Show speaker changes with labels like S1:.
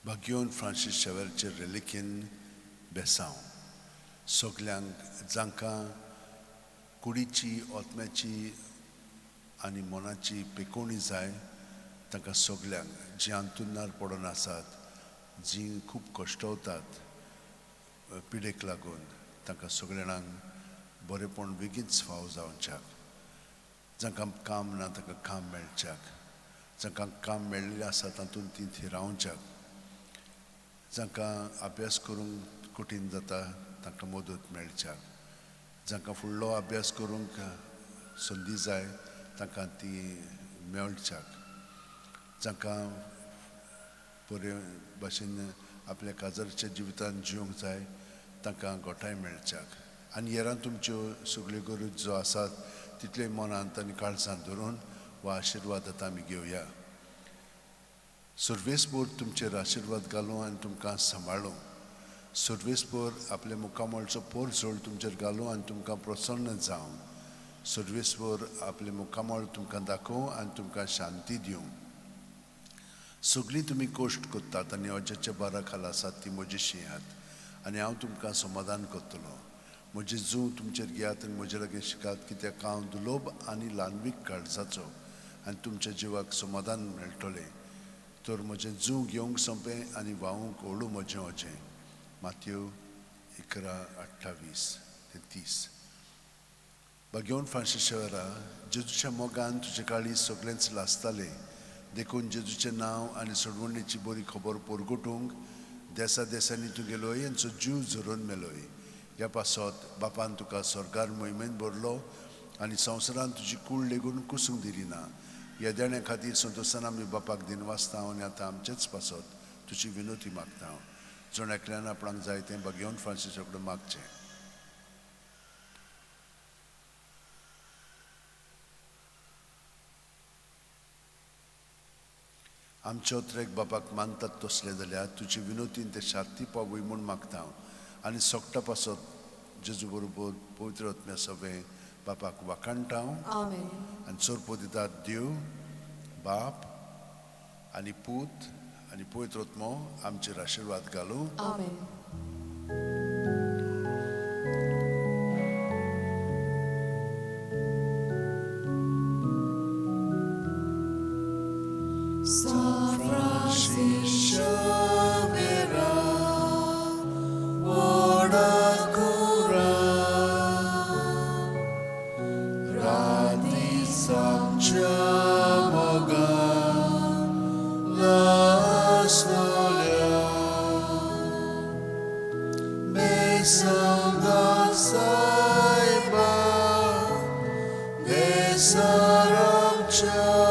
S1: भाग्योन Francis शेवेरचे रेलिकेन बेसांव सगल्यांक जांकां कुडीची आत्म्याची आनी मनाची पेकोवणी जाय तांकां सगल्यांक जीं अंतुनार पडून आसात, जीं खूब कश्टवतात पिडेक लागून, तांकां सगळ्यांक बरेंपण बेगीनच फावो जावच्याक, जांकां काम ना तांकां काम मेळच्याक, जांकां काम मेळिल्लें आसा तातूंत तीं थिरावच्याक, जांकां अभ्यास करूंक कठीण जाता तांकां मदत मेळच्याक, जांकां फुडलो अभ्यास करूंक संदी जाय तांकां ती मेळच्याक, जांकां बरे भाशेन आपल्या काजारच्या जिवितांत जिवंक जाय तांकां गोठाय मेळच्याक. आनी हेरां तुमच्यो सगल्यो गरजो आसात तितले मनांत आनी काळजांत धरून वा आशिर्वाद आतां आमी घेवया. सर्वेस्पोर तुमचेर आशिर्वाद घालूं आनी तुमकां सांबाळूं. सर्वेस्पोर आपल्या मुखामळचो पोरझोळ तुमचेर घालूं आनी तुमकां प्रसन्न जावं. सर्वेस्पोर आपलें मुखामळ तुमकां दाखोवं आनी तुमकां शांती दिवं. सगळीं तुमी कश्ट करतात आनी अजाच्या बारा खाला आसात ती म्हजी शिंयात आनी हांव तुमकां समाधान करतलो. म्हजें जूं तुमचेर घेयात आनी म्हजे लागीं शिकात, कित्याक हांव दुलोब आनी ल्हानवीक काळजाचो आनी तुमच्या जिवाक समाधान मेळटलें. तर म्हजें जूं घेवंक सोंपें आनी व्हांवूंक ओडू म्हजें अजें. मातयो 11:28 ते 30. भाग्योन फ्रांसीस शेवरा, जेजूच्या मोगान तुजे काळी सगळेंच लासतालें, देखून जेजूचें नांव आनी सोडवणीची बरी खबर परगटूंक देसा देसांनी तुगेलो यांचो जीव झरोवन मेलोय. ह्या पासत बापान तुका स्वर्गार मोहिमेन भरलो आनी संवसारान तुजी कूड लेगून कुसूंक दिली ना. ह्या देण्या खातीर संतोशान आमी बापाक दिनवासता आनी आतां आमचेच पासत तुजी विनोती मागता. जण एकल्यान आपणाक जाय तें भाग्योन फ्रांसीसा कडेन मागचें. आमच्यो त्रेक बापाक मानतात तसले जाल्यार तुजी विनोतीन ते शांती पावय म्हूण मागता हांव आनी सोगटा पासत जेजू बरोबर पवित्र आत्म्या सगळें बापाक वाखाणटा हांव.
S2: आमेन.
S1: आनी सोरपो दितात देव बाप आनी पूत आनी पवित्र आत्मो आमचेर आशिर्वाद घालूं.
S2: आमेन.
S1: Saram